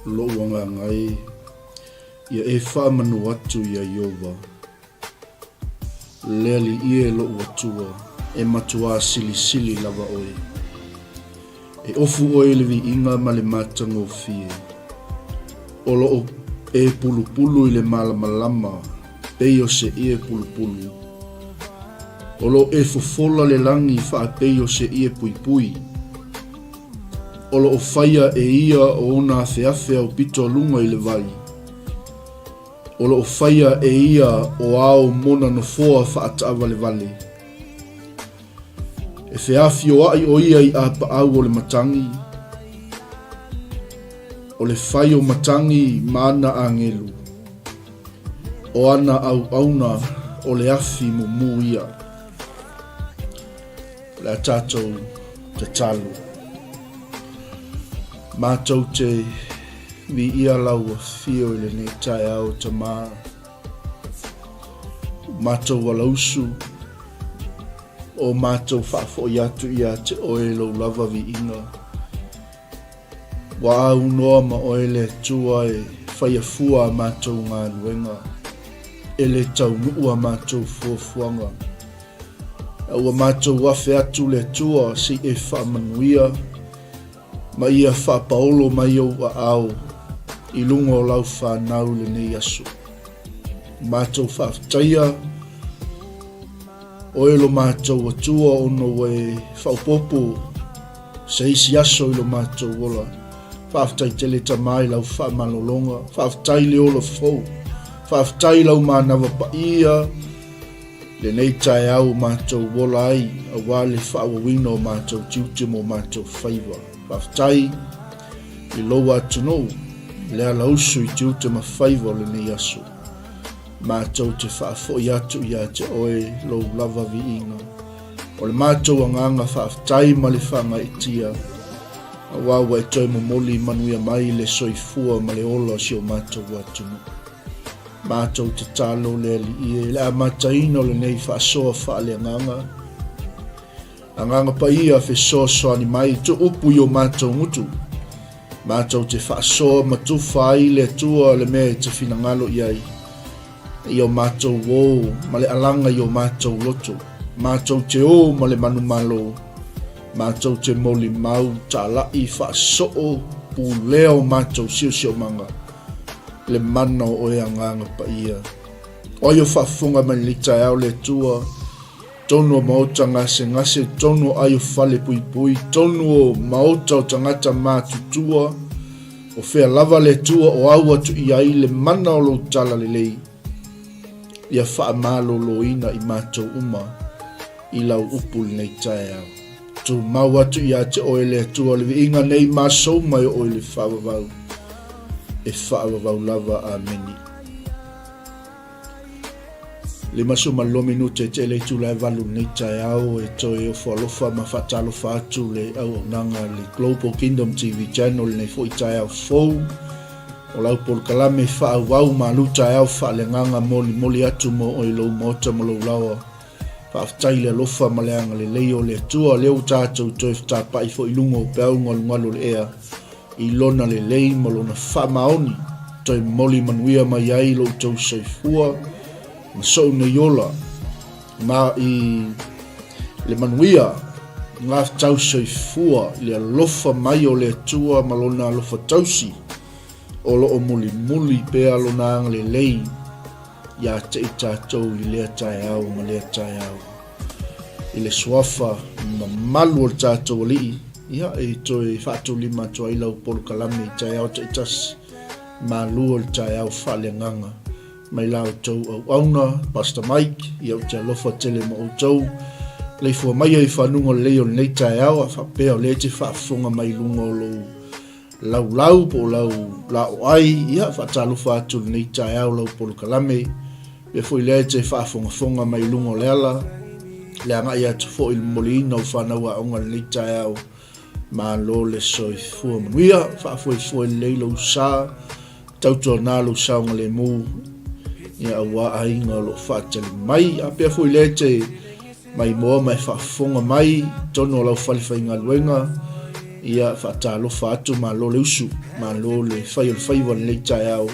Loʻu agaga e, ia e faamanu atu iā Ieova. Le Alii e loʻu Atua, e matuā silisili lava ʻoe. E ofu ʻoe i le viiga ma le matagofie. O loʻo e pulupulu i le malamalama, pei o se ʻie pulupulu. O loʻo e fofola le lagi faapei o se ʻie puipui. O loʻo faia e ia o ona afeafe aupito luga i le vai. O loʻo faia e ia o ao mona nofoa faataʻawalewale. E feafioaʻi ʻo ia i ʻāpaʻau o le matagi, O le fai o matagi ma ana ʻāgelu, ʻO ana ʻauʻauna o le afi mumu ia. O le a tātou tatalo. Mātou te viia lau afio i lenei taeao Tamā. Mātou alausu, o mātou faafoʻi atu ia te oe lou lava viiga. Ua aunoa ma oe le Atua e whaia fua a mātou galuega, e le taunuu a mātou fuafuaga. A ua mātou afe atu le Atua se i e faamanuia, Ma ia faapaolo mai ou aao i luga o lau whanau i lenei aso. Matou faafetaia oe lo matou Atua ona ua e faaopoopo se isi aso i lo matou ola. Faafetai tele Tama i lau faamalologa, faafetai le ola fou, faafetai lau manava paia, Lenei taeao o matou ola ai aua le faaauauina o matou tiute ma o matou faiva. Faafetai i lou atunuu le alausu i tiute ma faiva o lenei aso. Matou te faafoi atu ia te oe lou lava viiga. O le matou agaga faafetai ma le faagaeetia, aua ua e toe momoli manuia mai le soifua ma le ola o si o matou atunuu. Matou tatalo le Alii e, le amataina o lenei faasoa faaleagaga. Agaga paia fesoasoani mai to upu i o matou gutu. Matou te faasoa ma tufa ai le Atua le mea e te finagalo i ai. I o matou ō ma le alaga i o matou loto. Matou te ō ma le manumalo. Matou te molimau talai faasoo pulea o matou siosiomaga. Le mana o oe Agaga Paia. O ai o faafofoga mai lenei taeao le Atua, tonu o maota gasegase, tonu o ai o fale puipui, tonu o maota o tagata matutua, o fea lava le Atua o au atu i ai le mana o lou tala lelei, ia faamaloloina i matou uma i lau upu lenei taeao. Tumau atu ia te oe le Atua le viiga nei ma sou mai o oe le faavavau, e faavavau lava. Ameni. 52 minute te le itula e valu lenei taeao e toe ofo alofa ma faatalofa atu le auaunaga le Global Kingdom TV Channel lenei foi taeao fou o lau polokalame faaauau malu taeao faaleagaga molimoli atu mo oe lou maota ma lou laoa. Faafetai i le alofa ma le agalelei o le Atua, lea ua tatou toe fetapaʻi foi i luga o peau galugalu o le ea, i Lona lelei ma Lona faamaoni, toe momoli manuia mai ai lo outou soifua ma soʻu nei ola, ma i le manuia ngā tau soifua i le alofa mai o le Atua ma Lona alofa tausi, o loo mulimuli pea Lona agalelei Ia te i tatou i lea taeao ma lea taeao. I le suafa mamalu o le tatou Alii, ia e toe faatulima atu ai lau polokalame i taeao taitasi, malu o le taeao faaleagaga. Mai la outou auauna, Pastor Mike, ia ou te alofa tele ma outou. Leifua mai ai fanuga lelei o lenei taeao, a faapea o lea e te faafofoga mai luga o lou laulau po o lau laoai, ia, faatalofa atu i lenei taeao lau polokalame. Pea foi lea e te faafogafoga mai i luga o le ala, le agai atu foi i le momoliina o fanau aoga i lenei taeao. Malo le soifua manuia, faafoefoe lelei lou sa, tautuana lou saogalemu, ia aua aiga o lo o faatali mai. A pea foi lea e te maimoa ma e faafofoga mai tonu o lau fale faigaluega. Ia, faatalofa atu, malo le usu, malo le fai o le faiva i lenei taeao.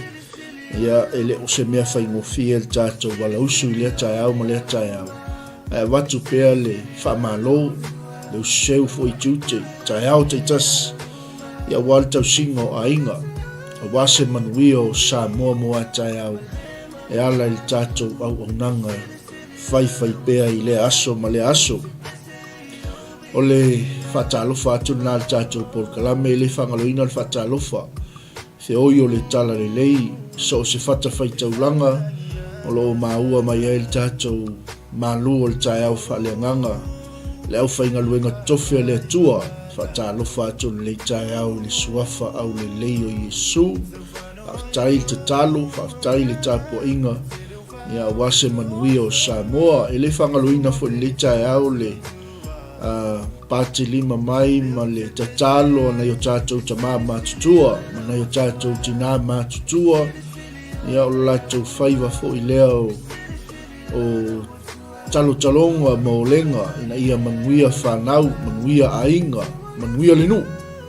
Ia, e le o se mea faigofie le tatou alausu i lea taeao ma lea taeao, ae avatu pea le faamalo, le useu foi i tiute, taeao taitasi, ia aua le tausiga o aiga, aua se manuia o Samoa mo a taeao, e ala i le tatou auaunaga faifaipea i lea aso ma lea aso. O le faatalofa atu lena i le tatou polokalame, e le faagaloina le faatalofa feoi o le Talalelei, so o se fatafaitaulaga o lo o maua mai ai le tatou malu o le taeao faaleagaga, le aufaigaluega totofi a le Atua, faatalofa atu i lenei taeao i le Suafa aulelei o Iesu. Faafetai le tatalo, faafetai le tapuaiga, ia aua se manuia o Samoa. E le faagaloina foi i lenei taeao le patilima mai ma le tatalo a nai o tatou tama matutua ma nai o tatou tinā matutua, ia o le latou faiva foi lea o, o talotaloga ma olega ina ia manuia fanau, manuia aiga, manuia le nuu,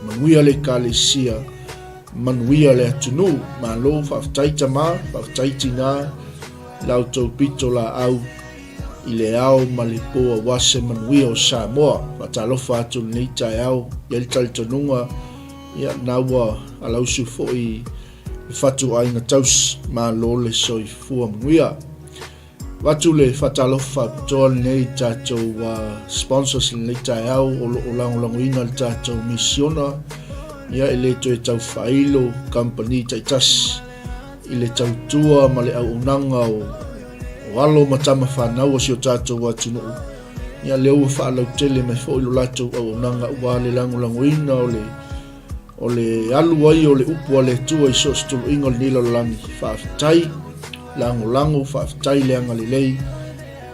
manuia le ekalesia, manuia le atunuu. Malo, faafetai tama, faafetai tinā, la outou pito laau i le ao ma le po aua se manuia o Samoa. Faatalofa atu i lenei taeao, i ai le talitonuga, ia, na ua alausu foi le fatuaiga tausi, malo le soifua manuia. Avatu le faatalofa faapitoa lenei i tatou sponsors i lenei taeao o lo o lagolagoina le tatou misiona, ia e le toe tau faailo kamupani taitasi i le tautua ma le auaunaga o, o alo ma tama fanau o si o tatou atunuu. Ia lea ua faalautele mai foi lo latou auaunaga aua le lagolagoina o le o le alu ai o le upu a le Atua i so o se tuluiga o lenei lalolagi. Faafetai lagolago, faafetai le agalelei,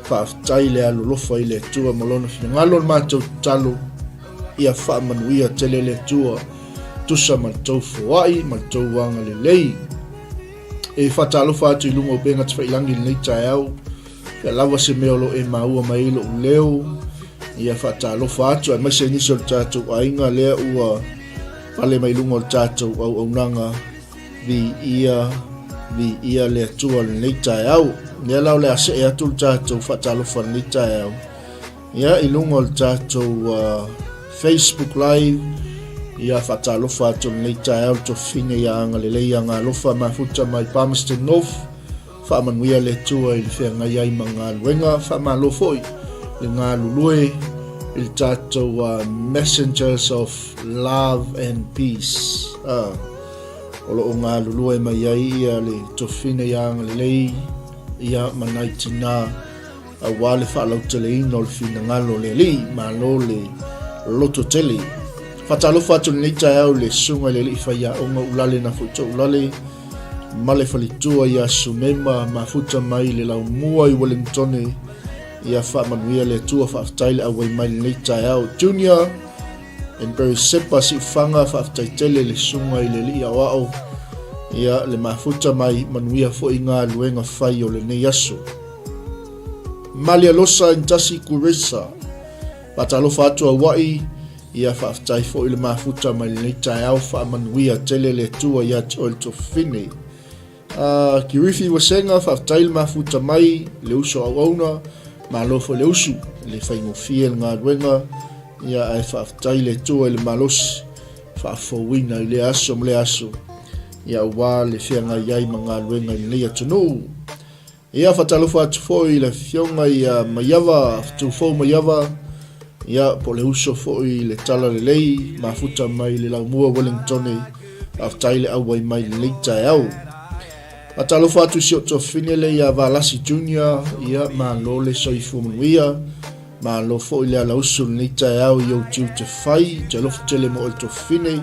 faafetai le alolofa i le Atua ma lona finagalo. O le matou tatalo, ia faamanuia tele le Atua, tusa ma le tou foai ma le tou agalelei. E faatalofa atu i luga o upega tafailangi i lenei taeao, Pea lava se mea o lo o e maua mai ai lou leo, ia faatalofa atu, aemaise nisi o le tatou aiga lea ua pale mai luga o le tatou auaunaga, viia, viia le Atua i lenei taeao. Lea la o le a see atu le tatou faatalofa i lenei taeao, ia i luga o le tatou Facebook Live, ia faatalofa atu i lenei taeao le tofine ia Agalelei Agalofa Mafuta mai Palmerston North, Faamanuia le Atua i le feagai ai ma galuega. Faamalo foi le galulue i le tatou Messengers of Love and Peace. O lo o galulue mai ai ia le tofina ia Agalelei ia ma nai tinā aua le faalauteleina o le finagalo o le Alii. Malo le loto tele. Faatalofa atu lenei taeao i le susuga i le Alii Faiaoga Ulale Nafoito Ulale ma le faletua ia Sumema mafuta mai le laumua i Wellingtone. Ia faamanuia le Atua, faafetai le auai mai lenei taeao. Junior and Barry Sepa Siufaga, faafetai tele le susuga i le Alii Aoao ia le mafuta mai, manuia foi galuega fai o lenei aso. Malialosa Ntasi Kuresa, faatalofa atu Aua'i, ia faafetai foi le mafuta mai lenei taeao, faamanuia tele le Atua ia te oe le tofine. Kirifi Wasenga, faafetai le mafuta mai, le uso auauna, malo foi le usu, le faigofie le galuega, ia ae faafetai le Atua i le malosi faafouina i lea aso ma lea aso, ia aua le feagai ai ma galuega i lenei atunuu. Ia, faatalofa atu foi i le afioga ia Maiava, Tufou Maiava, ia, po o le uso foi i le Talalelei, mafuta mai le Laumua Wellingtone, faafetai le auai mai i lenei taeao. Faatalofa atu i si ou tuafafine lea ia Valasi Junior, ia, malo le soifua manuia, malo foi le alausu i lenei taeao i ou tiute fai, ou te alofa tele mo oe le tuafafine,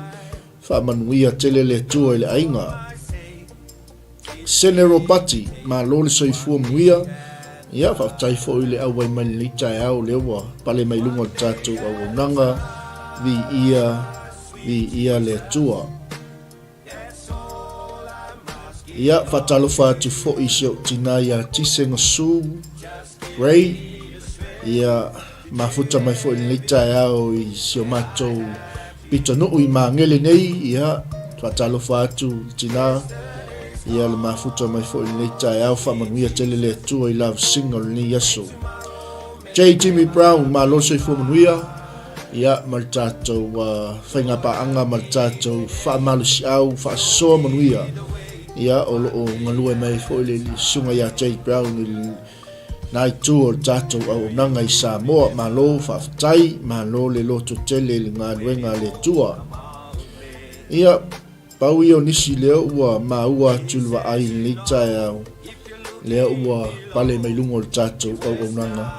faamanuia tele le Atua i le aiga. Sene Ropati, malo le soifua manuia. Ia, faafetai foi i le auai mai lenei taeao, lea ua pale mai luga o le tatou auaunaga. Viia, viia le Atua. Ia, faatalofa atu foi i si ou tinā ia Tise Gasu Ray. Ia, mafuta mai foi lenei taeao i si o matou. Pitonuu i Magele nei, ia, faatalofa atu i tina, ia le mafuta mai foi lenei taeao, faamanuia tele le Atua i la vasinga o lenei aso. J. Jimmy Brown, malo soifua manuia, ia, ma le tatou uh, faigapaaga ma le tatou faamalosiau, faasoa manuia, ia, o loo galue mai foi le susuga ia J. Brown i le Na itu o le tatou auaunaga i Samoa, malo faafetai, malo le loto tele i le galuega a le Atua. Ia, pau ia o nisi lea ua maua atu i le vaai i lenei taeao, lea ua pale mai luga o le tatou auaunaga.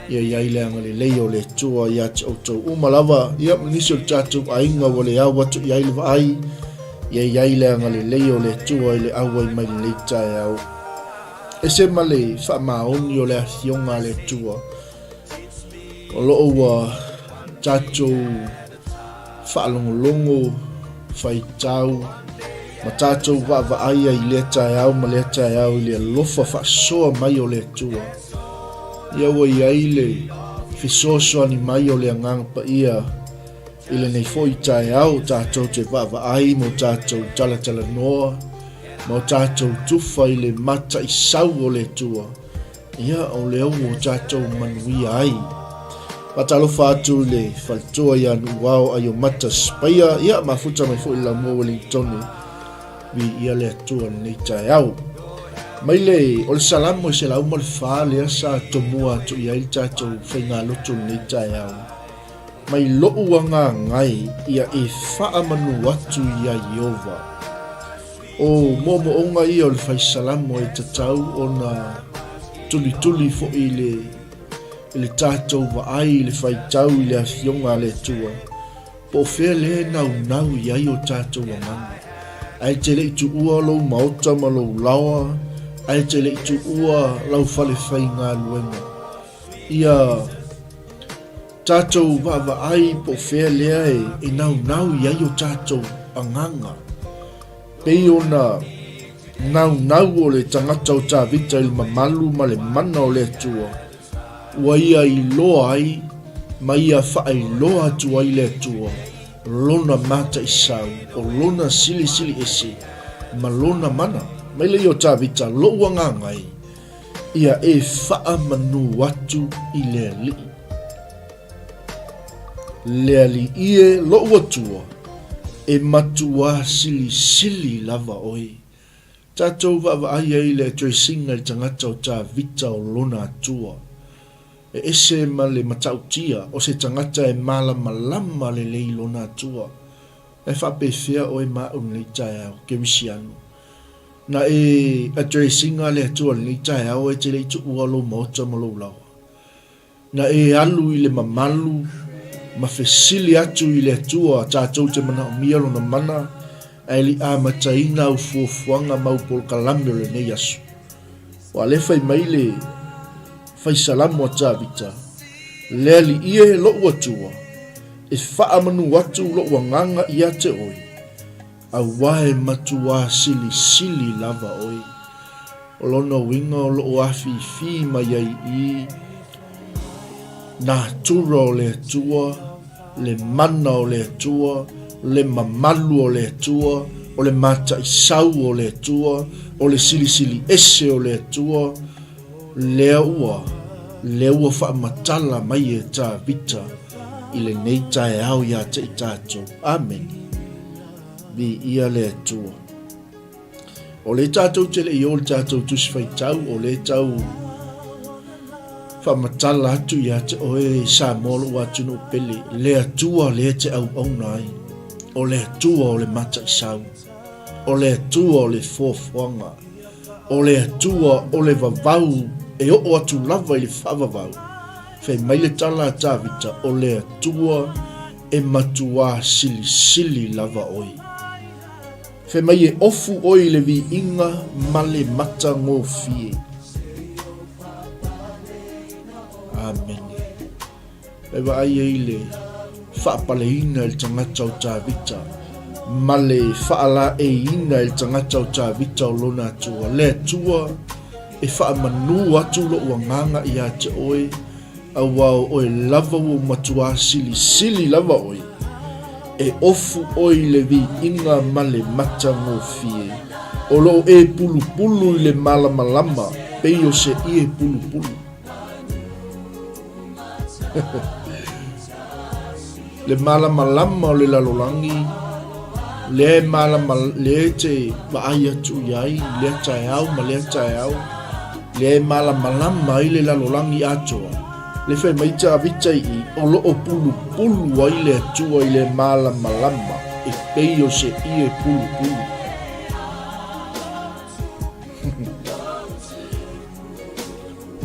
Ia i ai le agalelei o le Atua ia te outou uma lava, ia ma nisi o le tatou aiga ua le au atu i ai le vaai, ia i ai le agalelei o le Atua i le auai mai lenei taeao. Ese ma le faamaoni o le Afioga a le Atua, o lo o ua tatou faalogologo, faitau, ma tatou vaavaai ai i lea taeao ma lea taeao i le alofa faasoa mai o le Atua. Ia ua i ai le fesoasoani mai o le Agaga Paia i lenei foi taeao tatou te vaavaai ma o tatou talatalanoa ma o tatou tufa i le mataisau o le Atua, ia o lea ua o tatou manuia ai. Faatalofa atu i le faletua ia Nuuao Aiomata Spaia, ia mafuta mai foi le Laumua Wellingtone, viia le Atua i lenei taeao. Mai le, o le Salamo e 104 lea sa tomua atu i ai le tatou faigalotu i lenei taeao. Mai loʻu agaga e ia e faamanu atu iā Ieova. O moomooga ia o le fai salamo e tatau ona tulituli foi i le, i le tatou vaai i le faitau i le Afioga a le Atua, po o fea lea e naunau i ai o tatou agaga. Ae te le i tuua lou maota ma lou laoa, ae te le i tuua lau fale faigaluega. Ia tatou vaavaai po o fea lea e naunau i ai o tatou agaga. Pei ona naunau o le tagata o Tavita i le mamalu ma le mana o le Atua, ua ia iloa ai ma ia faailoa atu ai le Atua lona mataisau, o lona silisili ese ma lona mana. Mai lea o Tavita, loʻu agaga e, Ia e faamanu atu i le Alii. Le Alii e, loʻu Atua, e matuā silisili lava oe. Tatou vaavaai ai i le addressing a le tagata o Tavita o lona Atua. E ese ma le matautia o se tagata e malamalama lelei i lona Atua. E faapefea oe ma au lenei taeao, Kerisiano? Na e address ina le Atua i lenei taeao e te le i tuua lou maota ma lou laoa. Na e alu i le mamalu ma fesili atu i le Atua tatou te manaomia Lona mana ae le i amataina au fuafuaga ma au polokalame o lenei aso. Ua le fai mai le Fai Salamo a Tavita, Le Alii e, loʻu Atua, e faamanu atu loʻu agaga ia te oe. Aua e matuā silisili lava oe. O lona uiga o loo afifi mai ai i natura o le Atua, le mana o le Atua, le mamalu o le Atua, o le mataisau o le Atua, o le silisili ese o le Atua, lea ua, lea ua faamatala mai e Tavita i lenei taeao ia te i tatou. Amene. Viia le Atua. O lea tatou te le i o le tatou tusi faitau, o lea tau faamatala atu ia te oe Samoa lou atunuu pele, le Atua lea te auauna ai, o le Atua o le mataisau, o le Atua o le foafoaga, o le Atua o le vavau e oo atu lava i le faavavau. Fai mai le tala a Tavita, o le Atua e matuā silisili lava oe. Fai mai e ofu oe i le viiga ma le matagofie. Amene. E vaai ai le faapaleina e le tagata o Tavita ma le faalaeiina e le tagata o Tavita o lona Atua. Le Atua e faamanu atu lou agaga ia te oe, auā o oe lava ua ou matuā silisili lava oe. E ofu ʻoe i le viiga ma le matagofie. O lo o e pulupulu i le malamalama pei o se ʻie pulupulu. Le malamalama o le lalolagi, lea e malama, lea e te vaai atu i ai i lea taeao ma lea taeao, lea e malamalama ai le lalolagi atoa. Le fai mai Tavita i i, o lo o pulupulu ai le Atua i le malamalama e pei o se ʻie pulupulu.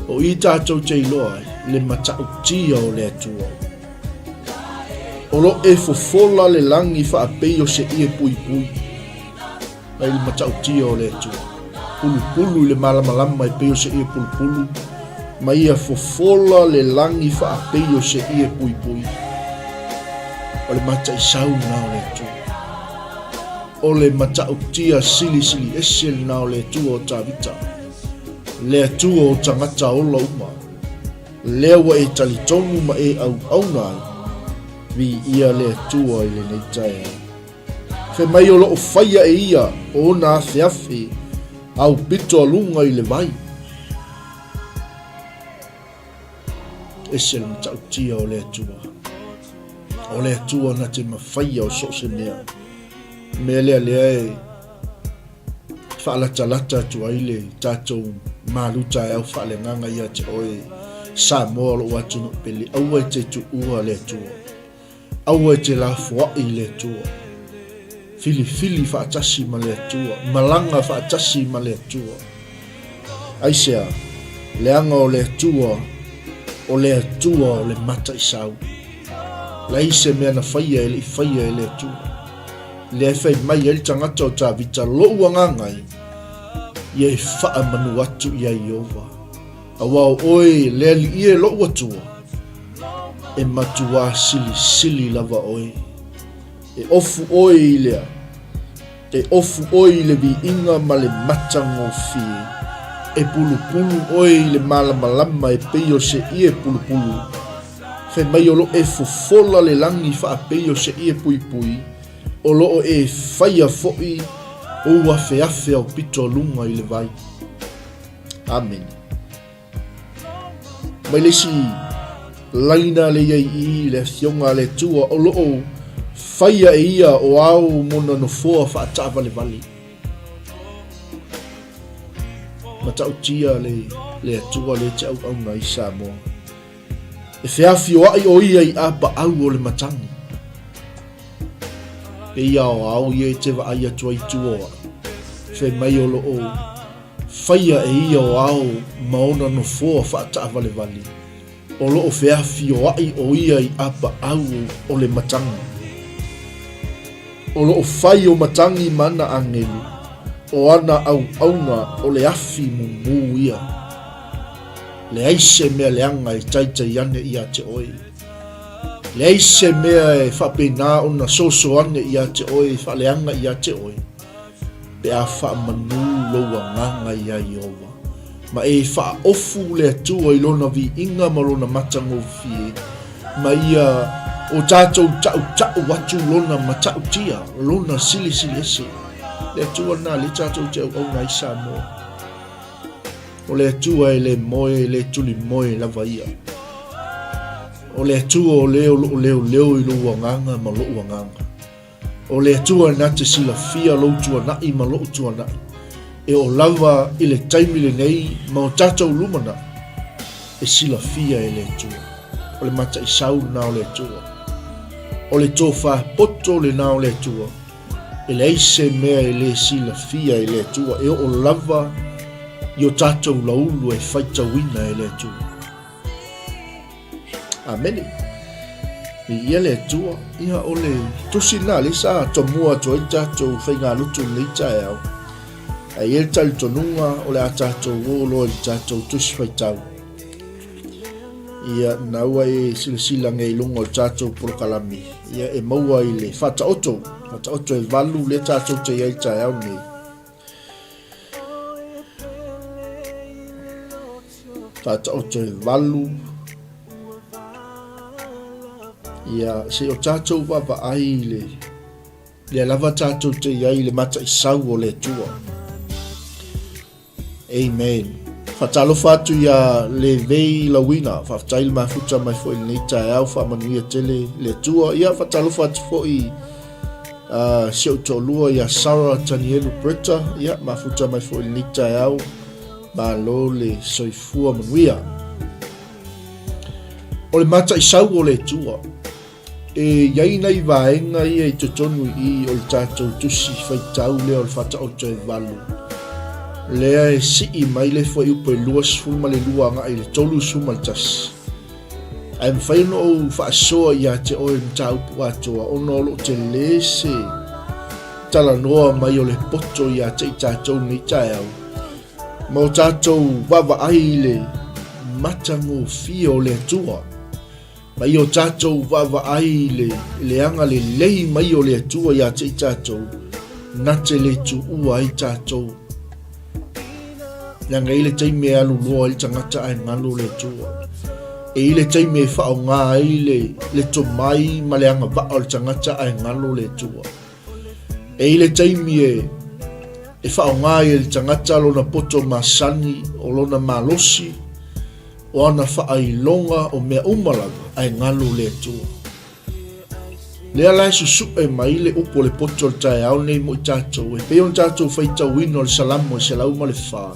O i tātou te iloa ai le matautia o le Atua. O lo e fofola le lagi faapei o se ʻie puipui. Ai le matautia o le Atua. Pulupulu i le malamalama e pei o se ʻie pulupulu, ma ia fofola le lagi faapei o se ʻie puipui. O le mataisau lena o le Atua. O le matautia silisili ese lena o le Atua o Tavita. Le Atua o tagata ola uma, lea ua e talitonu ma e auauna ai, viia le Atua i lenei taeao. Fai mai o loo faia e ia o ona afeafe aupito a luga i le vai. Ese le matautia o le Atua. O le Atua na te mafaia o so o se mea. Mea lea lea e faalatalata atu ai le tatou malu taeao faaleagaga ia te oe Samoa o lou atunuu pele. Aua e te tuua le Atua. Aua e te lafoai i le Atua. Filifili faatasi ma le Atua. Malaga faatasi ma le Atua. Aisea? Leaga o le Atua, o le Atua o le mataisau. Leai se mea na faia e le i faia e le Atua. Lea e fai mai ai le tagata o Tavita, Loʻu agaga e, ia e faamanu atu iā Ieova. Aua o oe le Alii e loʻu Atua, e matuā silisili lava oe. E ofu oe i le E ofu oe i le viiga ma le matagofie. E pulupulu oe i le malamalama e pei o se ʻie pulupulu. Fai mai o lo e fofola le lagi faapei o se ʻie puipui, o lo o e faia foʻi ou afeafe aupito luga i le vai. Amene. Mai le isi laina le ia i i le afioga a le Atua o lo o faia e ia o ao mona nofoa faataavalevale. Matautia le, le Atua le te auauna i Samoa. E feafioai o ia i apaau o le matagi. Pe ia o ao ia i te vaai atu ai tua. Fai mai o lo o Faia e ia o ao ma ona nofoa faataavalevale, o lo o feafioai o ia i apaau o le matagi. O lo o fai o matagi ma ana agelu, o ana auauna o le afi mumu ia. Leai se mea leaga e taitai ane ia te oe. Leai se mea e faapena ona soso ane ia te oe e faaleaga ia te oe. Pe a faamanu lou agaga iā Ieova, ma e faaofu le Atua i lona viiga ma lona matagofie, ma ia o tatou taʻutaʻu atu lona matautia, lona silisili ese. Le Atua lena lea tatou te auauna ai Samoa. O le Atua e le moe, e le tuli moe lava ia. O le Atua o le o loo leoleo i lou agaga ma loʻu agaga. O le Atua na te silafia lou tuanaʻi ma loʻu tuanaʻi, e oo lava i le taimi lenei ma o tatou lumanai, e silafia e le Atua. O le mataisau lena o le Atua. O le tofa poto lena o le Atua. E leai se mea e le silafia e le Atua, e oo lava i o tatou laulu e faitauina e le Atua. Amene. Viia le Atua. Ia, o le tusi lena lea sa tomua atu ai le tatou faigalotu i lenei taeao. Ae i ai le talitonuga o le a tatou o loa i le tatou tusi faitau. Ia, na ua e silasila nei i luga o le tatou polokalame. Ia, e maua i le faataoto, faataoto e valu lea tatou te i ai i le taeao nei. Faataoto e valu. Ia, se i o tatou vaavaai i le lea lava tatou te i ai i le mataisau o le Atua. Amen. Faatalofa atu ia Levei Lauina, faafetai le mafuta mai foi i lenei taeao, faamanuia tele le Atua. Ia, faatalofa atu foi uh, si ou toalua ia Sarah Tanielu Bretta, ia, mafuta mai foi i lenei taeao, malo le soifua manuia. O le mataisau o le Atua. E i ai nai vaega ia i totonu i i o le tatou tusi faitau lea o le Faataoto e Valu, lea e sii mai le fuaiupu e 22 agai i le 31. Ae mafai ona ou faasoa ia te oe le mataupu atoa ona o lo o tele se talanoa mai o le poto ia te i tatou i lenei taeao ma o tatou vaavaai i le matagofie o le Atua. Mai o tatou vaavaai i le, le agalelei mai o le Atua ia te i tatou, na te le tuua ai tatou. Leaga e i le taimi e alu loa ai le tagata ae galo le Atua. E i le taimi e faaaoga ai le, le tomai ma le agavaa o le tagata ae galo le Atua. E i le taimi e, e faaaoga ai e le tagata lona poto masani o lona malosi, O ana faailoga o mea uma lava, ae galo le Atua. Lea la e susue mai le upu o le poto o le taeao nei mo i tatou, e pei ona tatou faitauina o le Salamo e 104,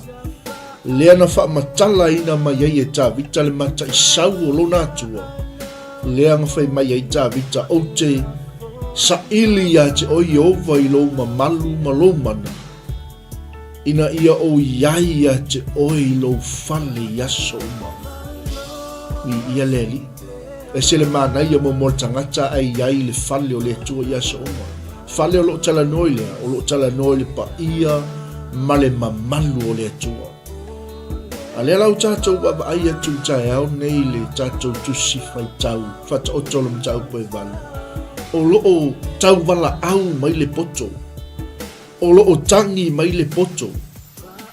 lea na faamatalaina mai ai e Tavita le mataisau o lona Atua, lea na fai mai ai Tavita, Ou te saili ia te oe Ieova i lou mamalu ma lou mana, Ina ia ou i ai ia te oe i lou fale i aso uma. Viia le Alii. Ese le manaia mo mo le tagata ae i ai i le fale o le Atua i aso uma. Fale o lo o talanoa i lea, o lo o talanoa i le paia ma le mamalu o le Atua. A lea la ua tatou vaavaai atu i le taeao nei i le tatou tusi faitau Faataoto o le Mataupu e Valu, o lo o tauvalaau mai le poto. O lo o tagi mai le poto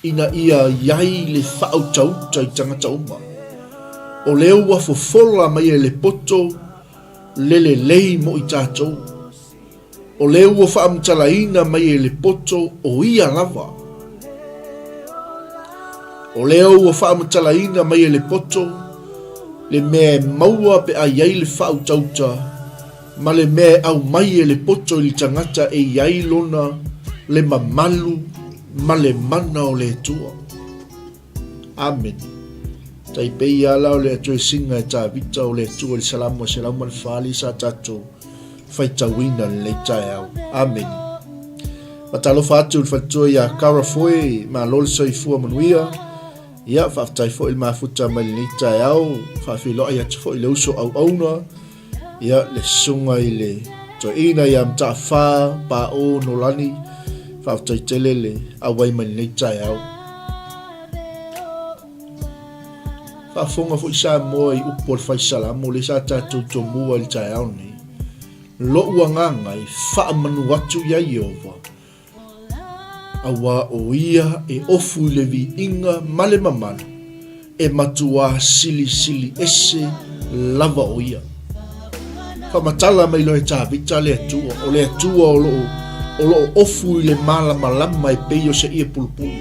ina ia i ai le faautauta i tagata uma. O lea ua fofola mai e le poto le lelei mo i tatou. O lea ua faamatalaina mai e le poto o ia lava. O lea ua faamatalaina mai e le poto le mea e maua pe a i ai le faautauta Ma le mea e aumai e le poto i le tagata e i ai lona le mamalu ma le mana o le Atua. Amene. Tai pei lava la o le address-ina e Tavita o le Atua i le Salamo e 104 lea sa tatou faitauina i lenei taeao. Amene. Faatalofa atu i le faletua ia Cara Foe, malo le soifua manuia. Ia, faafetai foi i le mafuta mai lenei taeao, faafeiloai atu foi i le uso auauna, Ia, le susuga i le toeaina ia Mataafa Pao Nolani, faafetai tele le auai mai lenei taeao. Faafofoga foi Samoa i upu o le Fai Salamo lea sa tatou tomua i le taeao nei. Lo'u agaga e faamanu atu iā Ieova, Auā ʻo ia e ofu i le viiga ma le mamalu, e matuā silisili ese lava ʻo ia. Faamatala mai loa e Tavita le Atua, o le Atua o lo o, o lo o ofu i le malamalama e pei o se ʻie pulupulu.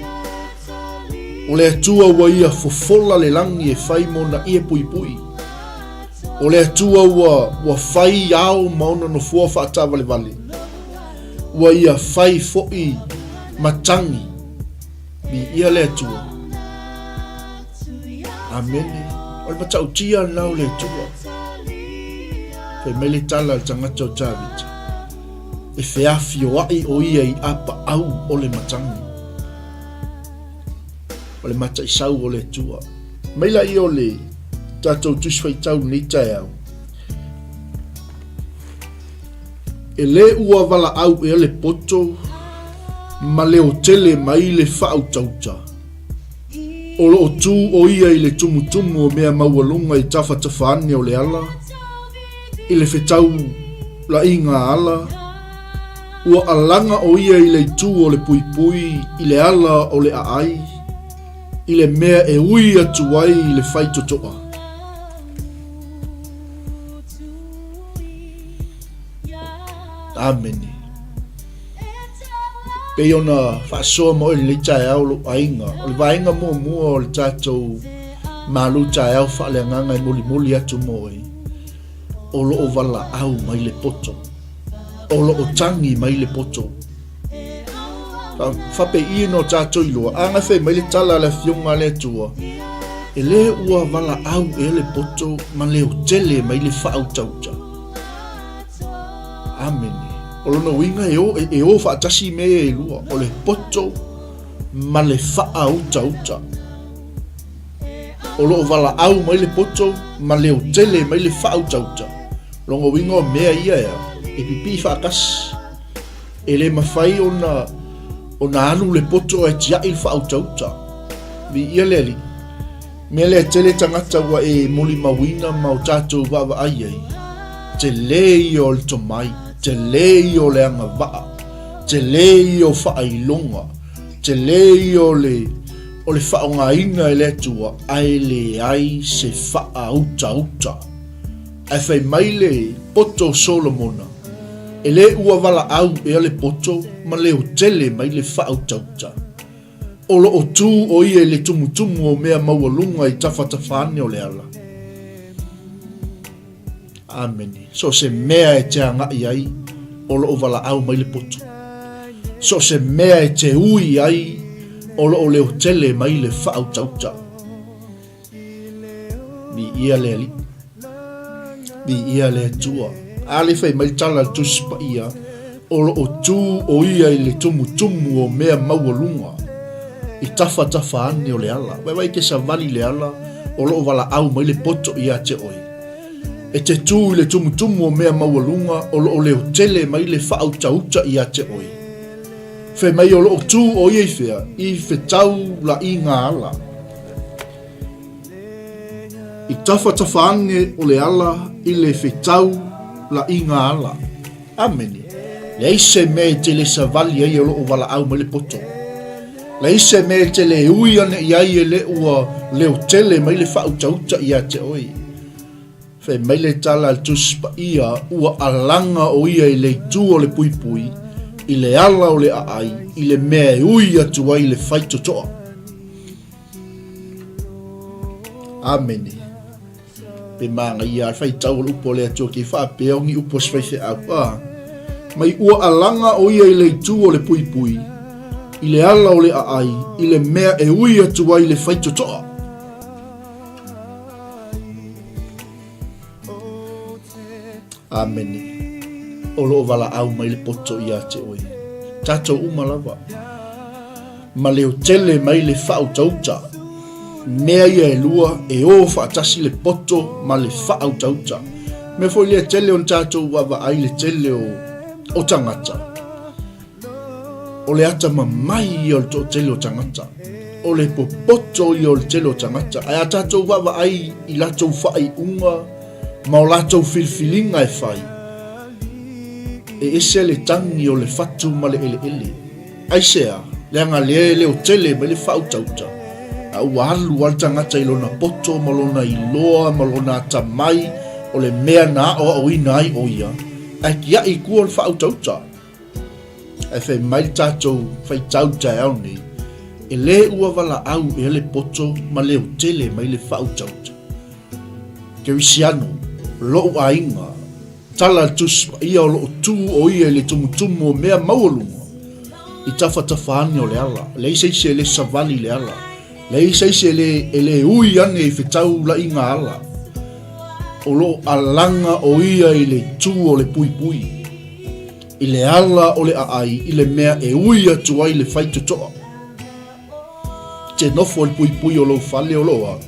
O le Atua ua ia fofola le lagi e fai ma ona ʻie puipui. O le Atua ua, ua fai ao ma ona nofoa faataavalevale. Ua ia fai foi matagi. Viia le Atua. Amene. O le matautia lena o le Atua. Fai mai le tala a le tagata o Tavita, e feafioai o ia i apaau o le matagi. O le mataisau o le Atua. Mai laia o le tatou Tusi Faitau i lenei taeao. E lē ua valaau ea le poto ma leotele mai le faautauta. O lo o tū ʻo ia i le tumutumu o mea maualuga i tafatafa ane o le ala, i le fetaulaʻiga ala, ua alaga ʻo ia i le itu o le puipui i le ala o le ʻaʻai, i le mea e ui atu ai i le faitotoa. Amene. Pei ona faasoa ma oe lenei taeao lou aiga, o le vaega muamua o le tatou malu taeao faaleagaga e molimoli atu mo oe, o lo o valaau mai le poto, o lo o tagi mai le poto. Faapei ona o tatou iloa, a na fai mai le tala a le Afioga a le Atua, e le ua valaau ea le poto ma leo tele mai le faautauta. Amene. O lona uiga e o, e o faatasi mea ia e lua, o le poto ma le faautauta. O lo o valaau mai le poto ma leo tele mai le faautauta. Lona uiga o mea ia ea, e pipii faatasi. E le mafai ona ona alu le poto ae tiai le faautauta. Viia le Alii. Mea lea tele tagata ua e molimauina ma o tatou vaavaai ai, tele ia o le tomai, tele ia o le agavaa, tele ia o faailoga, tele ia o le o le faaaogaina e le Atua, ae leai se faautauta. Ae fai mai le poto o Solomona, E le ua valaau ea le poto ma leo tele mai le faautauta. O lo o tū ʻo ia i le tumutumu o mea maualuga i tafatafa ane o le ala. Amene. So o se mea e te agai ai, o lo o valaau mai le poto. So o se mea e te ui ai, o lo o leo tele mai le faautauta. Viia le Alii. Viia le Atua. A le fai mai le tala a le Tusi Paia, o lo o tū ʻo ia i le tumutumu o mea maualuga, i tafatafa ane o le ala. Vaivai ke savali le ala, o lo o valaau mai le poto ia te oe. E te tū i le tumutumu o mea maualuga, o lo o leo tele mai le faautauta ia te oe. Fai mai o lo o tū ʻo ia i fea? I fetaulaʻiga ala. I tafatafa ane o le ala i le fetau laʻiga ala. Amene. Leai se mea e te le savali ai o lo o valaau mai le poto. Leai se mea e te le ui ane i ai e le ua leo tele mai le faautauta ia te oe. Fai mai le tala a le Tusi Paia, ua alaga ʻo ia i le itu o le puipui, i le ala o le aʻai, i le mea e ui atu ai le faitotoa. Amene. Pe manaia le faitau o le upu a le Atua ke faapea o ni upu a se faifeau. A. Mai ua alaga ʻo ia i le itu o le puipui, i le ala o le aʻai, i le mea e ui atu ai le faitotoa. Amene. O lo o valaau mai le poto ia te oe. Tatou uma lava. Ma leo tele mai le faautauta. Mea ia e lua e o faatasi le poto ma le faautauta. Mea foi lea tele ona tatou vaavaai le tele o, o tagata. O le atamamai ia o le toatele o tagata. O le popoto ia o le tele o tagata. Ae a tatou vaavaai i latou faaiuga ma o latou filifiliga e fai, e ese le tagi o le fatu ma le eleele. Aisea? Leaga lea e leo tele mai le faautauta, a ua alu lava le tagata i lona poto ma lona iloa ma lona atamai o le mea na aoaoina ai ʻo ia, ae tiaʻi i tua o le faautauta. Ae fai mai le tatou faitau i taeao nei, e le ua valaau ea le poto ma leo tele mai le faautauta. Kerisiano, loʻu aiga, tala le Tusi Paia o lo o tū ʻo ia i le tumutumu o mea maualuga, i tafatafa ane o le ala, leai se isi e le savali i le ala, leai se isi e le, e le ui ane i fetaulaʻiga ala. O lo o alaga ʻo ia i le itu o le puipui, i le ala o le aʻai, i le mea e ui atu ai le faitotoa. Te nofo i le puipui o lou fale o lo o a,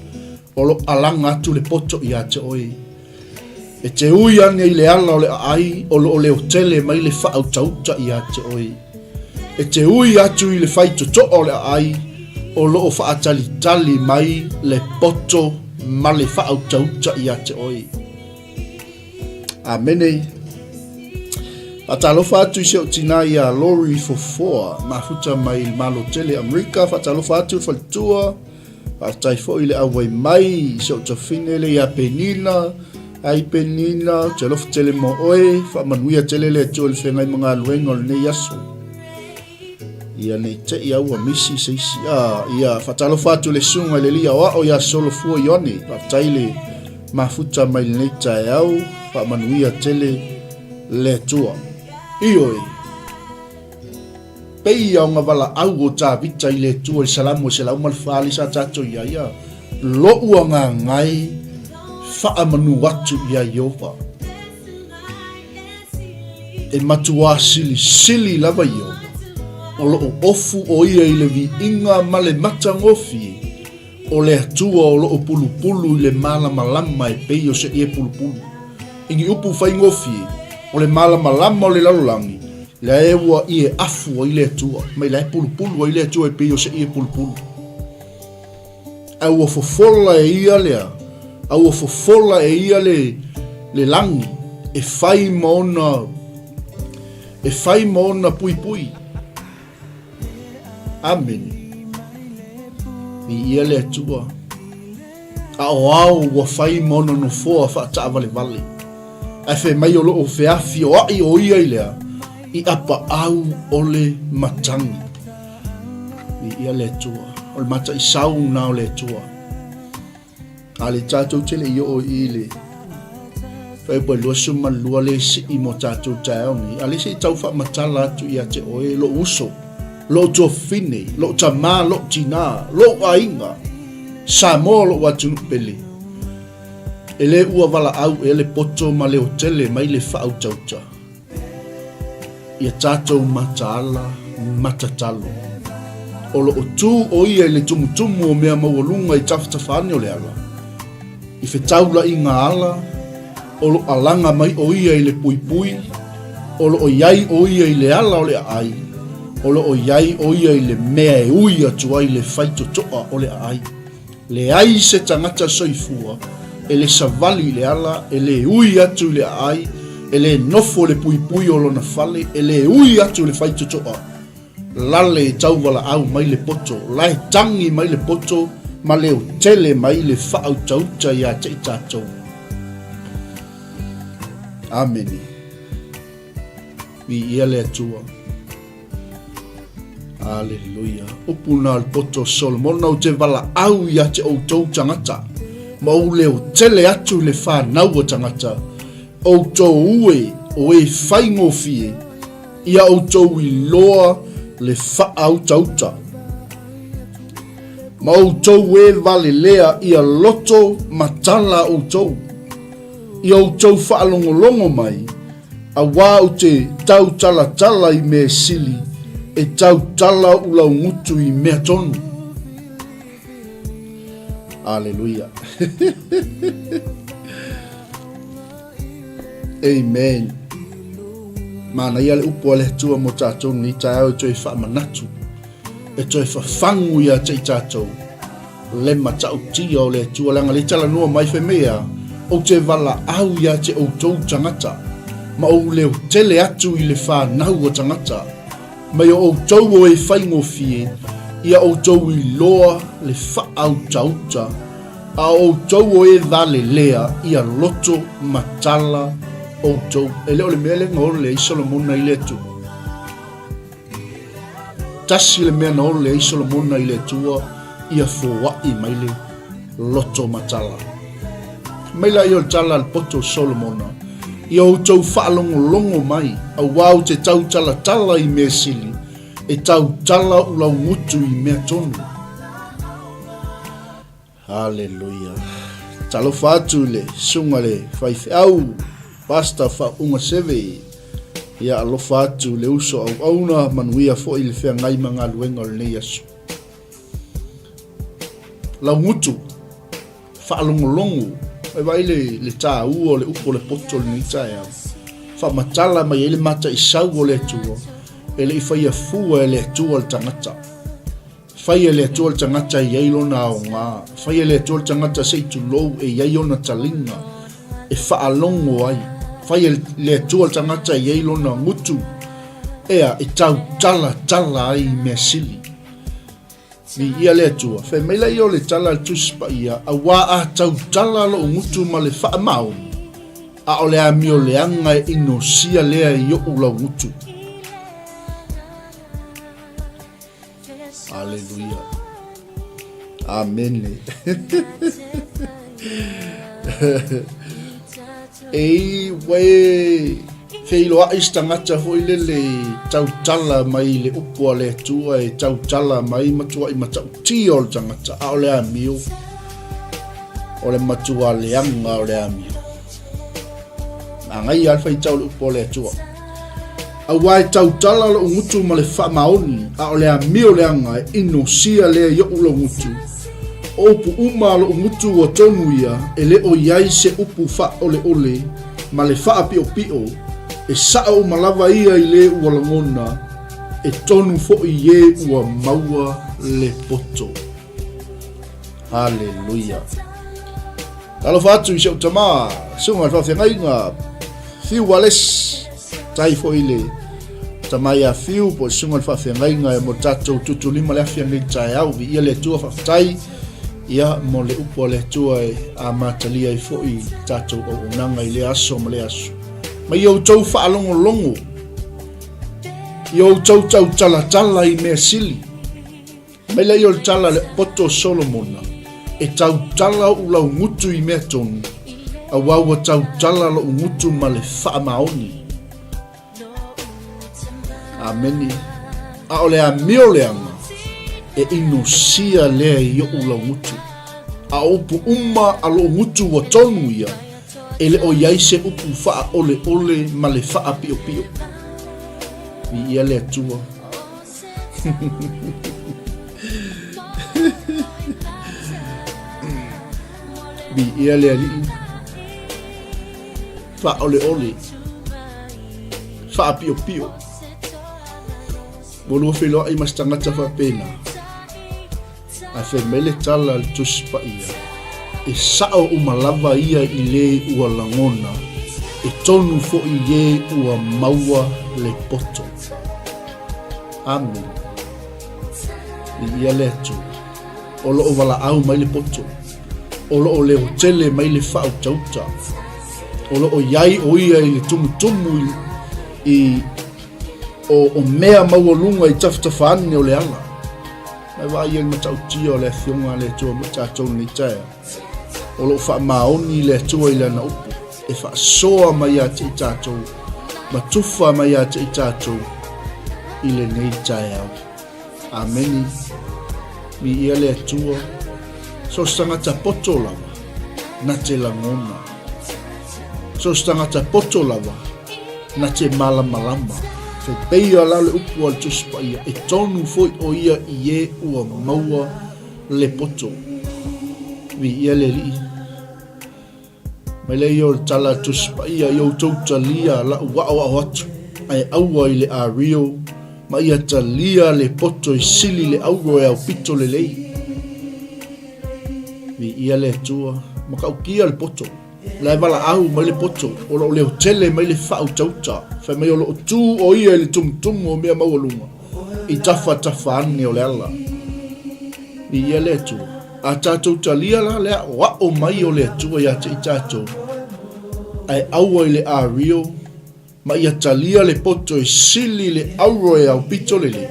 o lo o alaga atu le poto ia te oe. E te ui ane i le ala o le aai o lo o leo tele mai le faautauta ia te oe. E te ui atu i le faitotoa o le aai o lo o faatalitali mai le poto ma le faautauta ia te oe. Amene. Faatalofa atu i si ou tinā iā Lori Fofoa, mafuta mai i le Malo Tele Amerika. Faatalofa atu le faletua. Faafetai foi i le auai mai i si ou tafine le ia Penina. Ai Penina, ou te alofa tele mo oe, faamanuia tele le Atua i le feagai ma galuega o lenei aso. Ia nei te i au ua misi se isi. Ah, ia faatalofa atu le susuga i le alii aoao ia Solofua Ioane. Faafetai le mafuta mai lenei taeao, faamanuia tele le Atua. Ioe. Pei ia o gavalaau o Tavita i le Atua i le Salamo e 104 lea sa tatou i ai, a lo'u agaga e faamanu atu iā Ieova. E matuā silisili lava Ieova, o lo'o ofu ʻo ia i le viiga ma le matagofie, O le Atua o lo o pulupulu i le malamalama e pei o se ie pulupulu. I ni upu faigofie, o le malamalama o le lalolagi, lea e ua ie afu ai le Atua, mai la e pulupulu ai le Atua e pei o se ie pulupulu. A ua fofola e ia lea, a ua fofola e ia le, le lagi e fai ma ona, e fai ma ona puipui. Amene. Viia le Atua. A o ao ua fai ma ona nofoa faataavalevale. Ae fai mai o lo o feafioai o ia i lea, i apaau o le matagi. Viia le Atua. O le mataisau na o le Atua. A le tatou te le i oo i le February 22 le sii mo tatou taeao nei, a le se i tau faamatala atu ia te oe lou uso, lou tuafafine, lou tamā, lou tinā, lou aiga, Samoa lou atunuu pele. E le ua valaau ea le poto ma leotele mai le faautauta. Ia tatou mataala matatalo. O lo o tu o ia i le tumutumu o mea maualuga i tafatafa ane o le ala. I fetaulaiga ala, o lo alaga mai o ia i le puipui, o lo o iai o ia i le ala o le aai, o lo o iai o ia i le mea e ui atu ai le faitotoa o le aai. Leai se tagata soifua e le savali i le ala, e le ui atu i le aai, e le nofo i le puipui o lona fale, e le ui atu i le faitotoa. Lale e tauwalaau mai le poto, lae tangi mai le poto, ma leo tele mai le faautauta iā te i tatou. Amene. Viia le Atua. Aleluia. Upu na o le poto o Solomona, ou te valaau ia te outou tagata, ma ou leo tele atu i le fanau o tagata, outou ue o e faigofie, ia outou iloa le faautauta. Ma outou e valelea ia loto matala outou, ia outou faalogologo mai, Auā ou te tautalatala i mea sili, e tautala ou laugutu i mea tonu. Aleluia. Amen. Manaia le upu a le Atua mo tatou nei taeao e toe faamanatu, e toe fafagu ia te i tatou. Le matautia o le Atua, leaga le talanoa mai fai mai a, ou te valaau ia te outou tagata, ma ou leo tele atu i le fanau o tagata, mai o outou o e faigofie, ia outou iloa le faautauta, a o outou o e valelea, ia loto matala outou. E le o le mea lea na ole ai Solomona i le Atua. Tasi le mea na ole ai Solomona i le Atua, ia foai mai le loto matala. Mai la ia o le tala a le poto o Solomona, ia outou faalogologo mai, auā ou te tautalatala i mea sili, e tautala ou laugutu i mea tonu. Haleluia. Talofa atu i le susuga le faifeau, Pastor Faauuga Seve. Ia alofa atu le uso auauna, manuia foi le feagai ma galuega o lenei aso. Laugutu, faalogologo, e vaai le, le tāua o le upu o le poto o lenei taeao. Faamatala mai ai le mataisau o le Atua, e le i faia fua e le Atua le tagata. Fai e le Atua le tagata e i ai lona aoga. Fai e le Atua le tagata se i tulou e i ai ona taliga e faalogo ai. Fai e le Atua le tagata e i ai lona gutu ea e tautalatala ai i mea sili. Viia le Atua. Fai mai laia o le tala a le Tusi Paia, Auā a tautala lou gutu ma le faamaoni. A o le amio leaga e inosia lea i oʻu laugutu. Aleluia. Amene. Ei, ua e feiloaʻi se tagata foi lele e tautala mai i le upu a le Atua, e tautala mai matuaʻi matautia o le tagata, a o le amio, o le matua leaga o le amio. Manaia lava le faitau o le upu a le Atua. Aua e tautala loʻu gutu ma le faamaoni, a o le amio leaga e inosia lea i oʻu laugutu. O upu uma a loʻu gutu ua tonu ia, e le o i ai se upu faaʻoleʻole ma le faapiʻopiʻo, e saʻo uma lava ia i lē ua lagona, e tonu foʻi i ē ua maua le poto. Haleluia. Talofa atu i si ou tama, susuga i le faafeagaiga, Fiu Wallace, tai foi le tama ia Fiu, po o le susuga i le faafeagaiga e mo tatou tutulima le afi anei taeao, viia le Atua faafetai, ia mo le upu a le Atua e amatalia ai foi tatou auaunaga i lea aso ma lea aso. Ma i outou faalogologo, i outou tautalatala i mea sili, Mai lea o le tala a le poto o Solomona, E tautala oʻu laugutu i mea tonu, aua ua tautala loʻu gutu ma le faamaoni. Amene. A o le amio leaga, e inosia lea i oʻu laugutu. A o upu uma a loʻu gutu ua tonu ia, e le o i ai se upu faaʻoleʻole ma le faapiʻopiʻo. Viia le Atua. Viia le Alii, faaoleole, faapiopio. Ua lua feiloai ma se tagata faapena. Ae fai mai le tala a le Tusi Paia, E sao uma lava ia i lē ua lagona, e tonu foʻi i ē ua maua le poto. Amene. Viia le Atua. O loo valaau mai le poto. O loo leotele mai le faautauta. O loo i ai o ia i le tumutumu i, i o, o mea maualuga i tafatafa ane o le ala. Mai vaai ai le matautia o le Afioga a le Atua mo tatou lenei taeao. O lo o faamaoni le Atua i Lana upu e faasoa mai ia te i tatou ma tufa mai ia te i tatou i lenei taeao. Ameni. Viia le Atua. So se tagata poto lava, na te lagona. So se tagata poto lava, na te malamalama. Fai peia la le upu a le Tusi Paia, e tonu foi o ia i e ua maua le poto. Viia le Alii. Mai lea ia o le tala a le Tusi Paia, i outou talia la'u aoao atu, ae aua i le ario, ma ia talia le poto e sili le auro e aupito lelei. Viia le Atua, matautia le poto. La e valaau mai le poto, o loo leo tele mai le faautauta, fai mai o loo tu o ia i le tumutumu o mea maualuga, i tafatafa ane o le ala. Viia le Atua. A tatou talia la le aʻoaʻo mai o le Atua ia te i tatou, ae aua i le ario, Ma ia talia le poto e sili le auro e aupito lelei.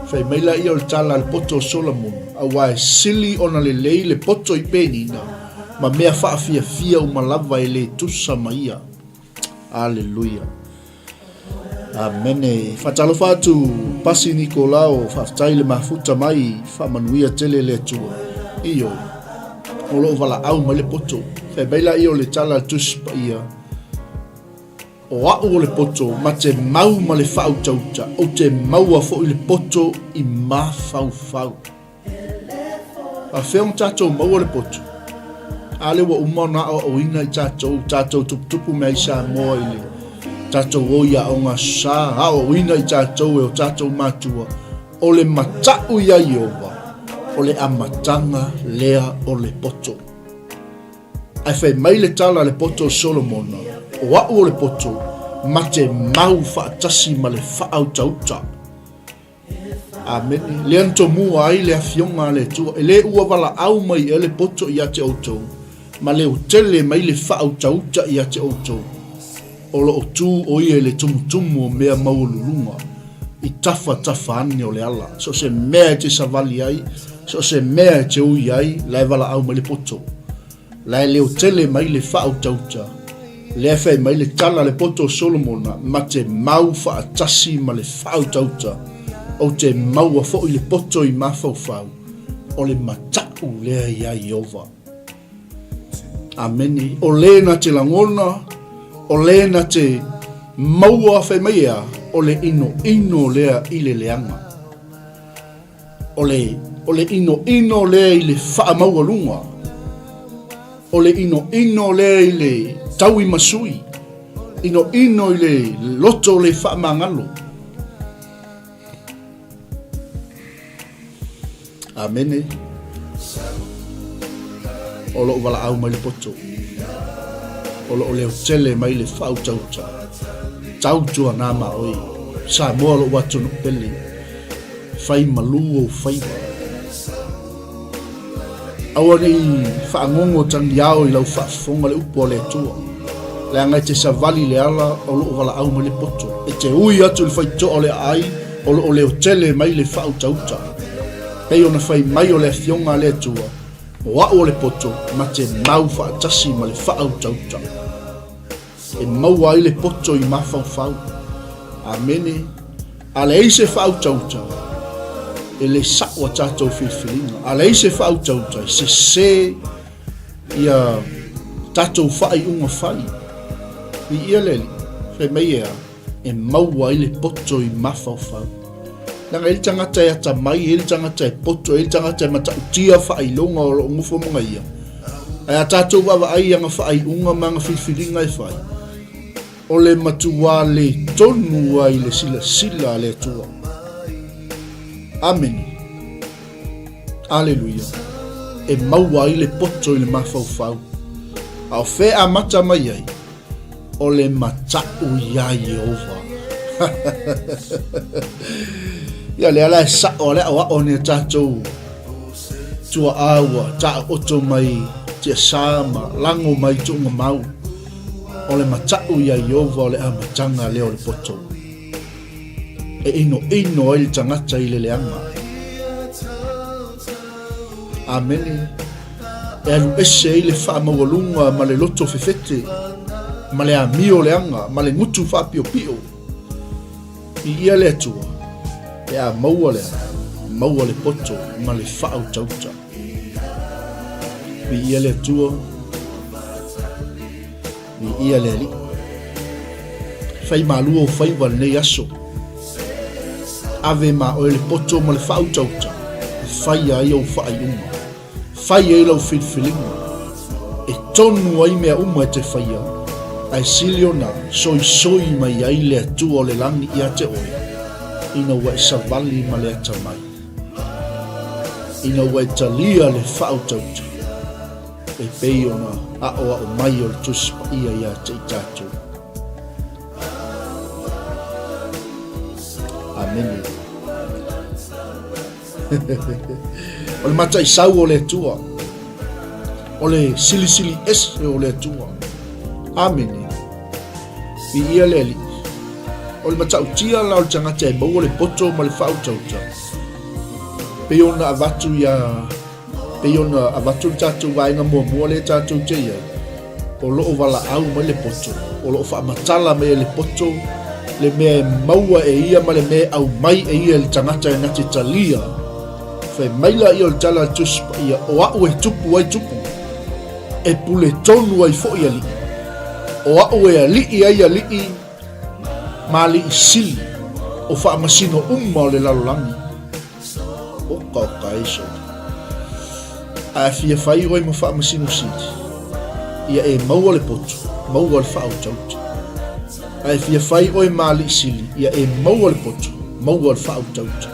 Fai mai laia o le tala a le poto o Solomona, aua e sili ona lelei le poto i Penina ma mea faafiafia uma lava e le tusa ma ia. Aleluia. Amene. Faatalofa atu Pasi Nikolao, faafetai le mafuta mai, faamanuia tele le Atua. Ioe. O lo o valaau mai le poto. Fai mai laia o le tala a le Tusi Paia, O a'u o le poto ma te mau ma le faautauta, ou te maua foʻi le poto i mafaufau. Faafefea ona tatou maua le poto? A lea ua uma ona aoaoina i tatou, tatou tuputupu mea i Samoa i le tatou o i aoga aso sa, aoaoina i tatou e o tatou matua, o le mataʻu iā Ieova, o le amataga lea o le poto. Ae fai mai le tala a le poto o Solomona, O a'u o le poto, ma te mau faatasi ma le faautauta. Amene. Lea na tomua ai le Afioga a le Atua, e le ua valaau mai ea le poto ia te outou, Ma leotele mai le faautauta ia te outou, o lo o tu o ia i le tumutumu o mea maualuluga, i tafatafa ane o le ala. So o se mea e te savali ai, so o se mea e te ui ai, la e valaau mai le poto. La e leotele mai le faautauta, lea e fai mai le tala a le poto o Solomona, ma te mau faatasi ma le faautauta, ou te maua foi le poto i mafaufau, o le mataʻu lea iā Ieova. Amene. O le na te lagona, o le na te maua fai mai ea, o le inoino lea i le leaga. O le, o le inoino lea i le faamaualuga. O le inoino lea i le tauimasui. Inoino i le loto le faamagalo. Amene. O lou valaau mai le poto. O loo leo tele mai le faautauta. Tautua nā ma oi. Samoa lou atunuu pele. Fai malu ou faiva. Aua ne i faagogo tagiao i lau faafofoga le upu a le Atua, leaga e te savali i le ala o loo valaau mai le poto, e te ui atu i le faitoa o le aai o loo leotele mai le faautauta. Pei ona fai mai o le Afioga a le Atua, O a'u o le poto ma te mau faatasi ma le faautauta. E maua ai le poto i mafaufau. Amene. A leai se faautauta, e le sa'o a tatou filifiliga. A leai se faautauta, e sesē ia tatou faaiuga fai. Viia le Alii, fai mai e a? E maua ai le poto i mafaufau. Leaga e i ai le tagata e atamai, e i ai le tagata e poto, e i ai le tagata e matautia faailoga o lo o nofo ma ia. Ae a tatou vaavaai i ana faaiuga ma ana filifiliga e fai, o le matuā le tonu ai le silasila a le Atua. Amene. Aleluia. E maua ai le poto i le mafaufau. A o fea amata mai ai? O le mataʻu iā Ieova. Ia lea la e saʻo a le aʻoaʻo ni a tatou tuaʻa ua taoto mai tiasa ma lago mai tuuga mau. O le mataʻu iā Ieova o le amataga lea o le poto. E inoino ai le tagata i le leaga. Amene. E alu ese ai le faamaualuga ma le loto fefete, ma le amio leaga, ma le gutu faapiopio. Viia le Atua, pe a maua le ala, maua le poto ma le faautauta. Viia le Atua, viia le Alii. Fai malua o faiva lenei aso. Ave ma oe le poto ma le faautauta e faia ai ou faaiuga. Fai ai lau filifiliga e tonu ai mea uma e te faia, ae sili ona soisoi mai ai le Atua o le lagi ia te oe, ina ua e savali ma le atamai, ina ua e talia le faautauta e pei ona aʻoaʻo mai o le Tusi Paia ia te i tatou. Amene. O le mataisau o le Atua. O le silisili ese o le Atua. Amene. Viia le Alii. O le matautia la o le tagata e maua le poto ma le faautauta. Pei ona avatu ia Pei ona avatu le tatou vaega muamua lea tatou te i ai, o lo o valaau mai le poto, o lo o faamatala mai e le poto le mea e maua e ia ma le mea e aumai e ia i le tagata e na te talia. Fai mai laia o le tala a le Tusi Paia, o a'u e tupu ai tupu, e pule tonu ai foi alii. O a'u e alii ai alii ma alii sili o faamasino uma o le lalolagi. Oka oka e soli. A fia fai oe ma faamasino sili, ia e maua le poto, maua le faautauta. A e fia fai oe ma alii sili, ia e maua le poto, maua le faautauta.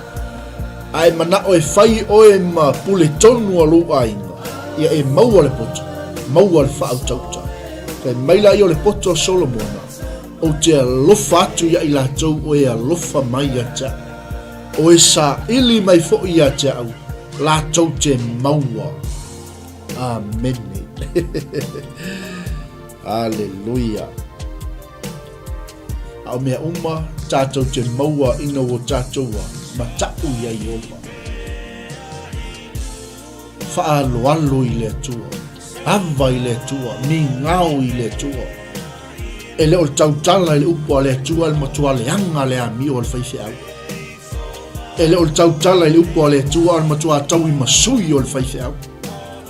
A e manao e fai oe ma pule tonu a lou aiga, ia e maua le poto, maua le faautauta. Fai mai laia o le poto a Solomona, Ou te alofa atu ia i latou o e alofa mai ia te au. O e saili mai foi ia te au, latou te maua. Amene. Aleluia. A o mea uma tātou te maua ina ua tātou a mataʻu ia Ieova. Faaloalo i le Atua, ava i le Atua, migao i le Atua. E le o le tautala i le upu a le Atua le matua leaga le amio a le faifeau. E le o le tautala i le upu a le Atua a le matua tauimasui o le faifeau.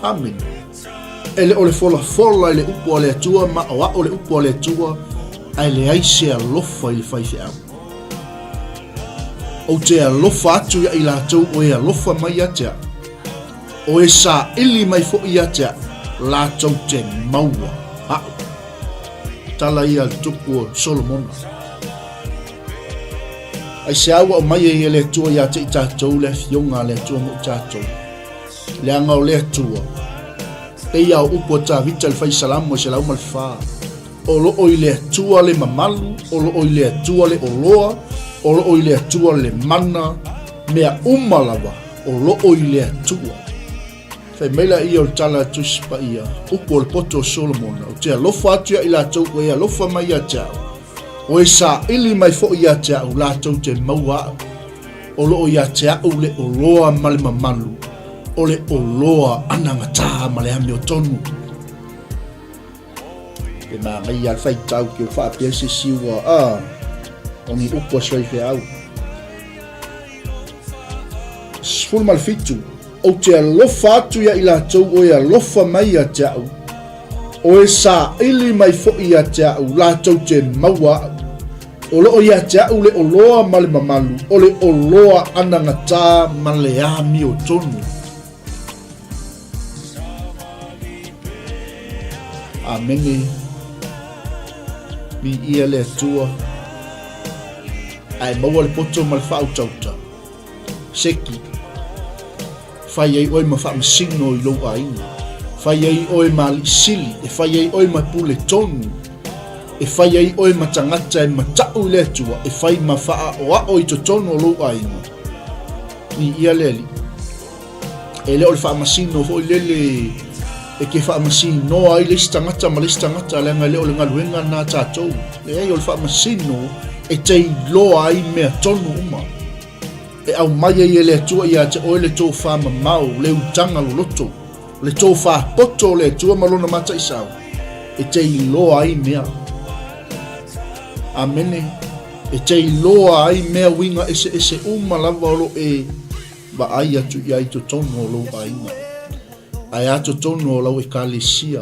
Amene. E le o le folafola i le upu a le Atua ma aoao le upu a le Atua, ae leai se alofa i le faifeau. Ou te alofa atu ia i latou o e alofa mai ia te au. O e saili mai foi ia te au, latou te maua aʻu. Tala ia a le tupu o Solomona. Aisea ua aumai ai e le Atua ia te i tatou le afioga a le Atua mo i tatou? Leaga o le Atua, pei a o upu a Tavita le fai Salamo e 104, o lo o i le Atua le mamalu, o lo o i le Atua le oloa, o lo o i le Atua le mana, mea uma lava, o lo o i le Atua. Fai mai laia o le tala a Tusi Paia, upu o le poto o Solomona, ou te alofa atu ia i latou ua e alofa mai ia te au, o e saili mai foi ia te au, latou te maua aʻu. O lo o ia te au le oloa ma le mamalu, o le oloa anagatā ma le amiotonu. Pe māngaia le faitau ke o faapea se isi ua, a, o ni upu a se faifeau. 17. Ou te alofa atu ia i latou o e alofa mai ia te au, o e saili mai foi ia te au, latou te maua aʻu. O lo o ia te au le oloa ma le mamalu, o le oloa anagatā ma le amiotonu. Amene. Viia le Atua. Ae maua le poto ma le faautauta. Seki. Fai ai oe ma faamasino i lou aiga. Fai ai oe ma alii sili, e fai ai oe ma pule tonu. E fai ai oe ma tagata e mataʻu i le Atua, e fai ma faaʻoaʻo i totonu o lou aiga. Viia le Alii. E le o le faamasino foi lele e ke faamasinoa ai le isi tagata ma le isi tagata, leaga e le o le galuega lena a tatou. Leai, o le faamasino e te iloa ai mea tonu uma. E aumai ai e le Atua ia te oe le tofā mamao, le utaga loloto, le tofā poto o le Atua ma lona mataisau, e te iloa ai mea. Amene. E te iloa ai mea uiga eseese uma lava o lo e vaai atu i ai totonu o lou aiga, ae a totonu o lau ekalesia,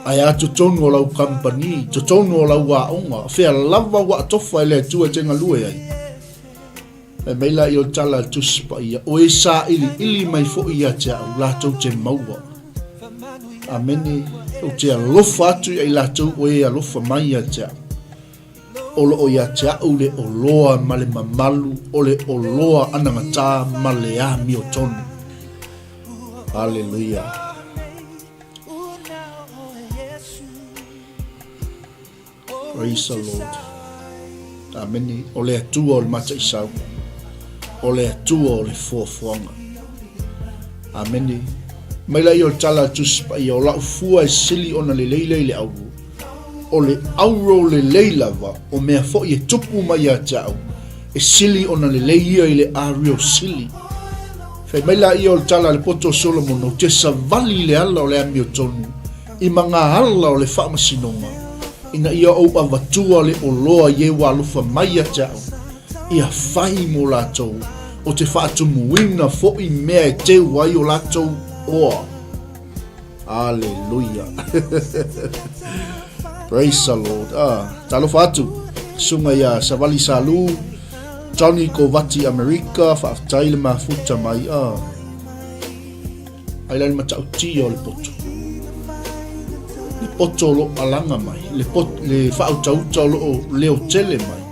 ae a totonu o lau kampani, totonu o lau aoga, fea lava ua atofa e le Atua e te galue ai. Fai mai laia o le tala a le Tusi Paia, o e sailiili mai foi ia te au, latou te maua. Amene. Ou te alofa atu ia i latou o e alofa mai ia te au. O lo o ia te au le oloa ma le mamalu, o le oloa anagatā ma le amiotonu. Aleluia. Praise the Lord. Amene. O le Atua o le mataisau. O le Atua o le foafoaga. Amene. Mai laia o le tala a le Tusi Paia, o lau fua e sili ona lelei lea i le auro. O le auro lelei lava, o mea foi e tupu mai ia te au, e sili ona lelei ia i le ario sili. Fai mai laia o le tala a le poto o Solomona, ou te savali i le ala o le amiotonu, i ma ngā ala o le faamasinoga, ina ia ou avatua le oloa i e ua alofa mai ia te au, ia fai mo latou, o te faatumuina foʻi mea e teu ai o latou oa. Aleluia. Praise the Lord. Ah, talofa atu. Susuga ia Savali Salu, Johnny Kovati Amerika, faafetai le mafuta mai. Ah. Ai la le matautia o le poto. Le poto o lo o alaga mai, le, pot, le faautauta o lo o leo tele mai.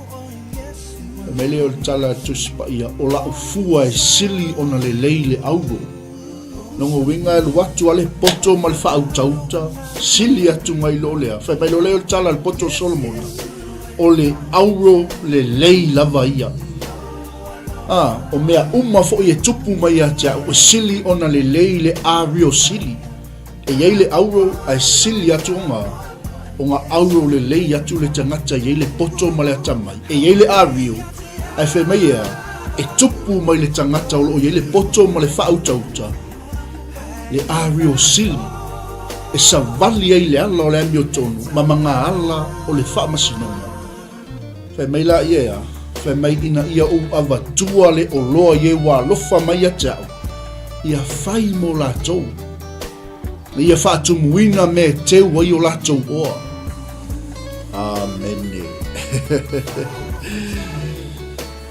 Fai mai lea o le tala a le Tusi Paia, o lau fua e sili ona lelei le auro. Lona uiga e alu atu a le poto ma le faautauta, sili atu nai lo lea. Fai mai loa lea o le tala a le poto o Solomona, o le auro lelei lava ia. Ā, o mea uma foi e tupu mai ia te au, e sili ona lelei le ario sili. E i ai le auro ae sili atu ona ona auro lelei atu le tagata e i ai le poto ma le atamai. E i ai le ario ae fai mai e a? E tupu mai le tagata o lo o i ai le poto ma le faautauta le ario sili e savali ai le ala o le amiotonu ma magaala o le faamasinoga. Fai mai la ia e a? Fai mai ina ia ou avatua le oloa i e ua alofa mai ia te a'u, ia fai mo latou, na ia faatumuina mea e teu ai o latou oa. Amene.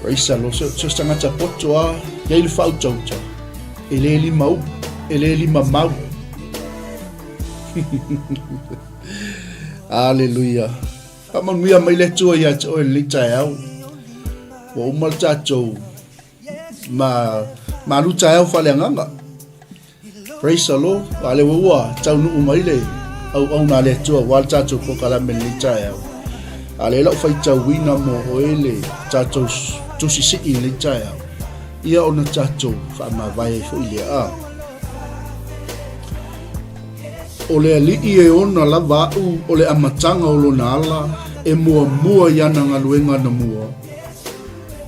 Praise the Lord. So, so se tagata poto a, iai le faautauta, e le lima u, e le lima mau. Aleluia. Faamanuia mai le Atua ia te oe lenei taeao. Ua uma le tatou ma malu taeao faaleagaga. Praise the Lord. A le ua taunuu mai le auauna a le Atua ua le tatou polokalame lenei taeao. A le lau faitauina mo oe le tatou tusi sii lenei taeao. Ia ona tatou faamavae ai foi lea. A. O le Alii e ona lava aʻu o le amataga o lona ala e muamua i ana galuega anamua.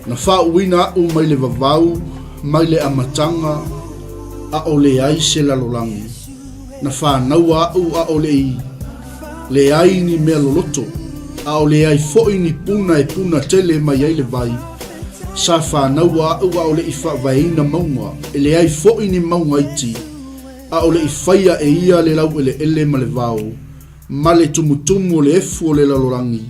Na faauuina aʻu mai le vavau, mai le amataga, a o leai se lalolagi. Na fanaua aʻu a o le i leai ni mea loloto, a o leai foi ni puna e puna tele mai ai le vai. Sa fanaua aʻu a o le i faavaeina mauga, e leai foi ni mauga iti. A o le i faia e ia le laueleele ma le vao, ma le tumutumu o le efu o le lalolagi,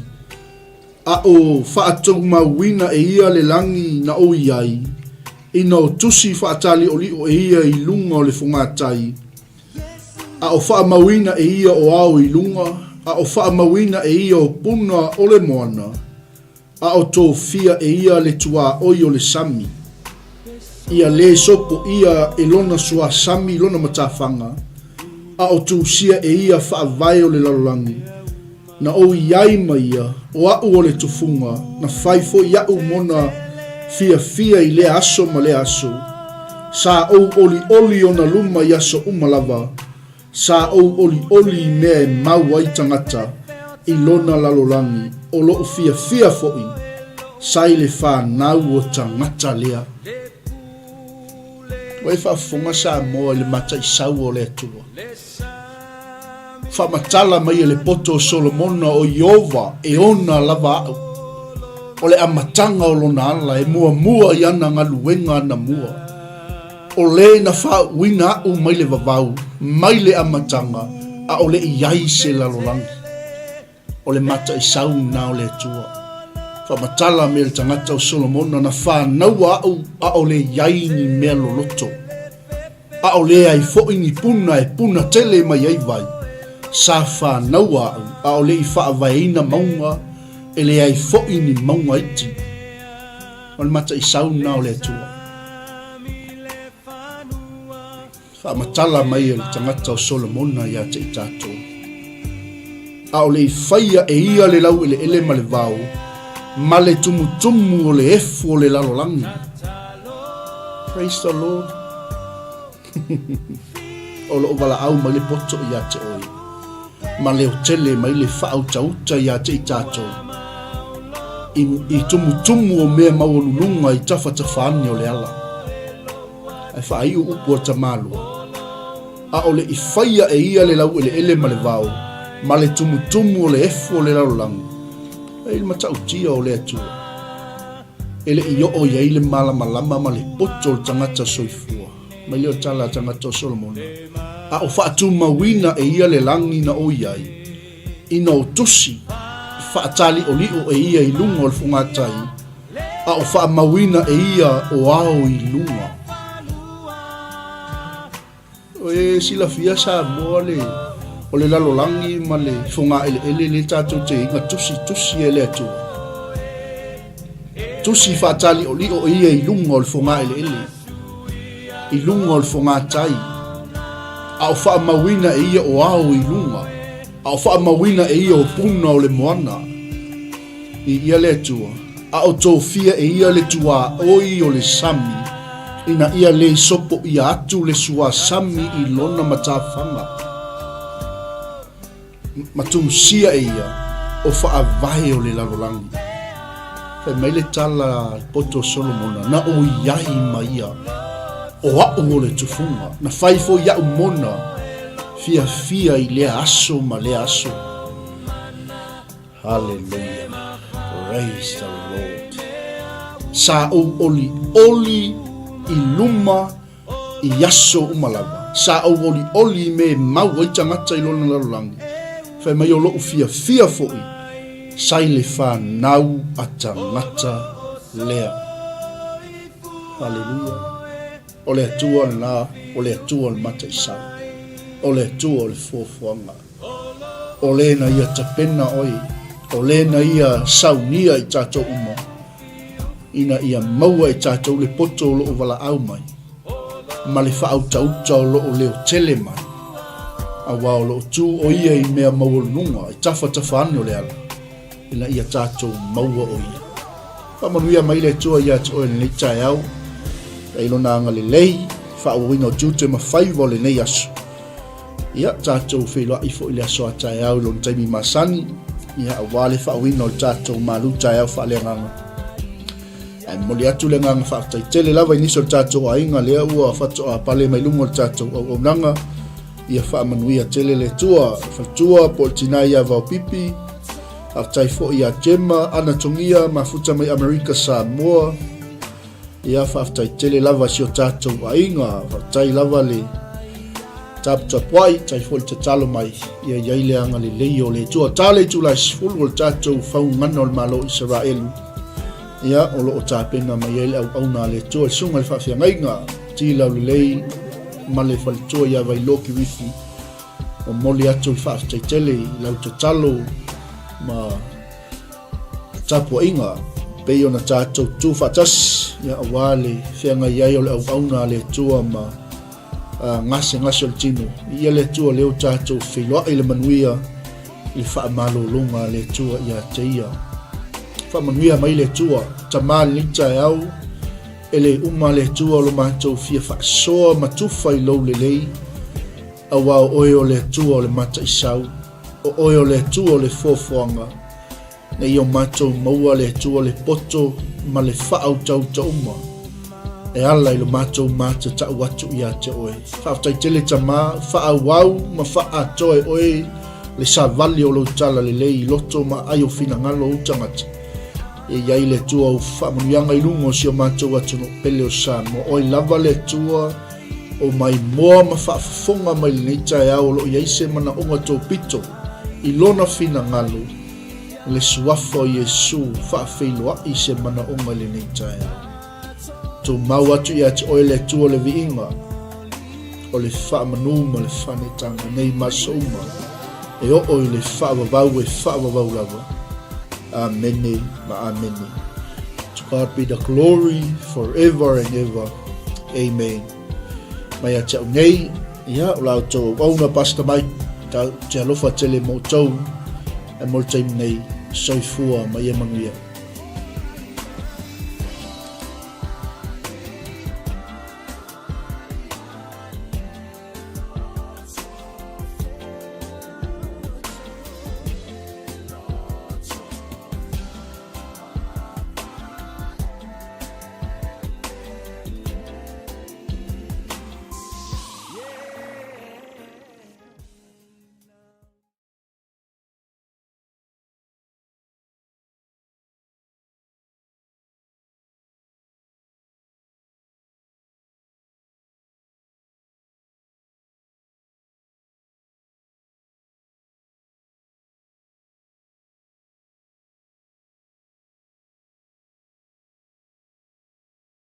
a o faatumauina e ia le lagi na ou i ai, ina o tusi faataliʻoliʻo e ia i luga o le fogatai, a o faamauina e ia o ao i luga, a o faamauina e ia o puna o le moana, A o tofia e ia le tuaoi o le sami, ia lē sopo ia e lona suasami lona matafaga, a o tusia e ia faavae o le lalolagi, na ou i ai ma ia, o aʻu o le tufuga, na fai foi aʻu mona fiafia i lea aso ma lea aso. Sa ou olioli ona luma i aso uma lava, Sa ou olioli i mea e mau ai tagata i lona lalolagi, o loʻu fiafia foi sa i le fanau o tagata lea. Ua e faafofoga Samoa i le mataisau o le Atua. Faamatala mai e le poto o Solomona o Ieova e ona lava aʻu. O le amataga o lona ala e muamua i ana galuega anamua. O le na faauuina aʻu mai le vavau, mai le amataga, a o le i ai se lalolagi. O le mataisau na o le Atua. Faamatala me le tagata o Solomona na fanaua aʻu a o le i ai ni mea loloto. A o le ai foi ni puna e puna tele mai ai vai. Sa fanaua aʻu a o le i faavaeina mauga, e leai foi ni mauga iti. O le mataisau na o le Atua. Faamatala mai e le tagata o Solomona ia te i tatou. A o le i faia e ia le laueleele ma le vao, ma le tumutumu o le efu o le lalolagi. Praise the Lord. O loo valaau mai le poto ia te oe, ma leo tele mai le faautauta ia te i tatou, i, i tumutumu o mea maualuluga i tafatafa ane o le ala. Ae faaiu upu a Tamaloa, A o le i faia e ia le laueleele ma le vao, ma le tumutumu o le efu o le lalolagi, e i le matautia o le Atua. E le i oo i ai le malamalama ma le poto o le tagata soifua, mai lea o tala a tagata o Solomona, a o faatumauina e ia le lagi na o i ai, ina o tusi faataliʻoliʻo e ia i luga o le fogatai, a o faamauina e ia o ao i luga. E silafia Samoa le o le lalolagi ma le fogaeleele lea tatou te iga tusitusi e le Atua. Tusi faataliʻoliʻo e ia i luga o le fogaeleele, i luga o le fogatai, a o faamauina e ia o ao i luga, a o faamauina e ia o puna o le moana. I ia le Atua, a o tofia e ia le tuaoi o le sami, ina ia le sopo ʻia atu le suasami i lona matafaga. ma tusia e ia o faavae o le lalolagi. Fai mai le tala a le poto o Solomona, na ou i ai ma ia, o a'u o le tufuga, na fai foi a'u mona fiafia i lea aso ma lea aso. Haleluia! Praise the Lord! Sa ou olioli i luma i aso uma lava. Sa ou olioli i mea e mau ai tagata i lona lalolagi. Fai mai o loʻu fiafia foi sa i le fanau a tagata lea. Haleluia! O le Atua lena, o le Atua o le mataisau, o le Atua o le fuafuaga. O le na ia tapena oe, o le na ia saunia i tatou uma, ina ia maua e tatou le poto o loo valaau mai, ma le faautauta o loo leotele mai, auā o loo tu o ia i mea maualuluga, i tafatafa ane o le ala, ina ia tatou maua o ia. Faamanuia mai le Atua ia te oe lenei taeao, i lona agalelei, faaauauina o tiute ma faiva o lenei aso. Ia, tatou feiloai foi i le aso a taeao i lona taimi masani, ia, aua le faauina o le tatou malu taeao faaleagaga. Ae momoli atu le agaga faafetai tele lava i nisi o le tatou aiga lea ua faatoa pale mai luga o le tatou auaunaga. Ia faamanuia tele le Atua, le faletua po o le tinā ia Vaopipi. Faafetai foi ia Gemma, Ana Togia, mafuta mai Amerika Samoa. Ia faafetai tele lava si o tatou aiga, faafetai lava le taputapuai, tai foi le tatalo mai, ia i ai le agalelei o le Atua. Ta le itula e 10 o le tatou faugana o le Malo o Isaraelu. Ia, o lo o tapena mai ai le auauna a le Atua, le susuga i le faafeagaiga, Ti Laulelei ma le faletua ia Vailoa Kirithi. Momoli atu le faafetai tele i lau tatalo ma tapuaiga pei ona tatou tu faatasi ia aua le feagai ai o le auauna a le Atua ma gasegase o le tino. Ia le Atua lea ua tatou feiloai i le manuia i le faamalologa a le Atua ia te ia. Faamanuia mai le Atua, Tama lenei taeao, e le uma le Atua o lo matou fia faasoa ma tufa i lou lelei, auā o oe o le Atua o le mataisau. O oe o le Atua o le foafoaga, ne i o matou maua le Atua le poto ma le faautauta uma e ala i lo matou matatau atu ia te oe. Faafetai tele Tama, faaauau ma faaatoa e oe le savali o lou tala lelei i loto ma aai o finagalo o ou tagata. E i ai le Atua ou faamanuiaga i luga o si o matou atunuu pele o Samoa. Oe lava le Atua o maimoa ma faafofoga mai lenei taeao o lo o i ai se manaoga topito i Lona finagalo, le Suafa o Iesu faafeiloai se manaoga i lenei taeao. Tumau atu ia te oe le Atua le viiga o le faamanu ma le faanetaga nei ma aso uma e oo i le faavavau e faavavau lava. Amene ma amene. To God be the glory forever and ever. Amen. Mai ia te au nei, ia, o la outou auauna, Pastor Mike, te alofa tele mo outou, e mo le taimi nei, soifua ma ia manuia.